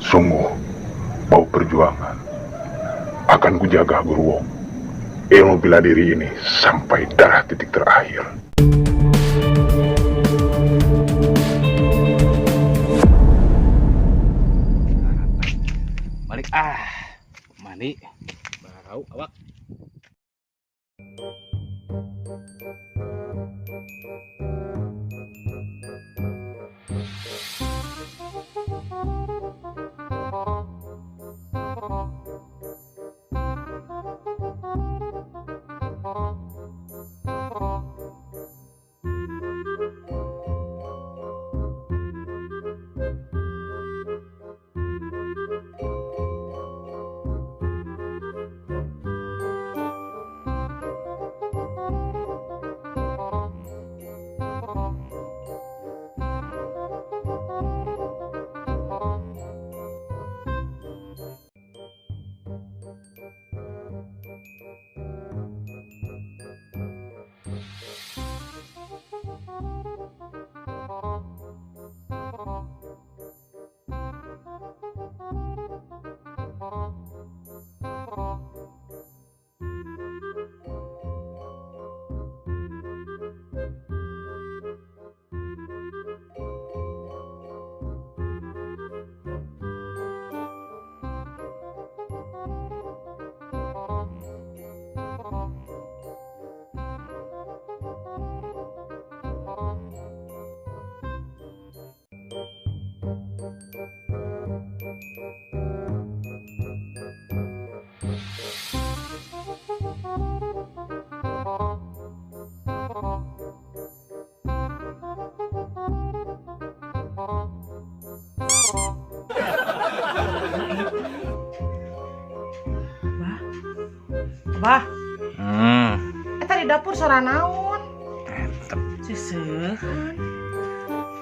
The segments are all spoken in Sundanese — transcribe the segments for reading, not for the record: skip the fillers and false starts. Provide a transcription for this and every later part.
Sungguh bau perjuangan. Akan kujaga, Guru Wong. Ilmu bela diri ini sampai darah titik terakhir. Balik ah, mandi, bau awak. Bah. Bah, eta di dapur sora naon? Tetep. Seseuhan.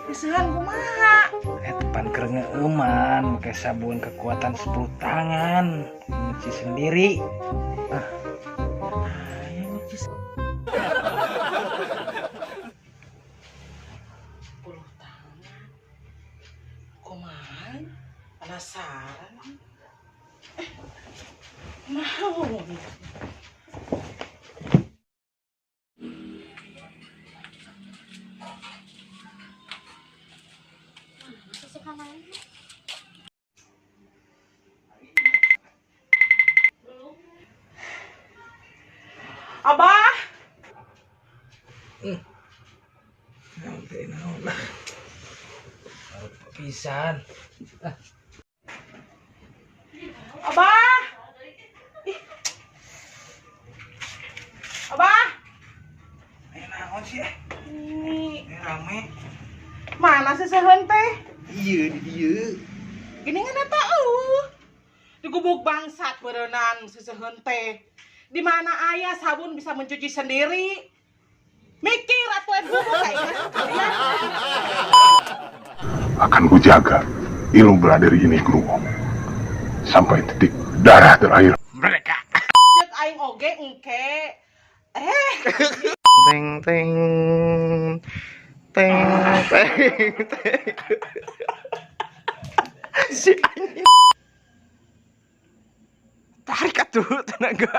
Seseuhan kumaha? Eta pan keur ngeueuman make sabun kekuatan 10 tangan, nyuci sendiri. Aya nyuci 10 tangan. Kumaha? Penasaran. Eh, mau. Abah, Naon teh, naon lah. Baru pisan. Abah. Ih. Abah. Eh, naon sih eh? Ini Eh, rame. mana seseuheun teh? Iya, di dieu. Gini kan eta eueuh. Digubuk bangsat berenang seseuheun teh. Di mana aya sabun bisa mencuci sendiri? Mikir atuh gubuk kayaknya. Akan kujaga ilmu bela diri ini, Guru Wong. Sampai titik darah terakhir. Mereka. Cek aing oge engke. Eh, Teng teng teng teng teng. Si anjing. Tarik atuh tenaga.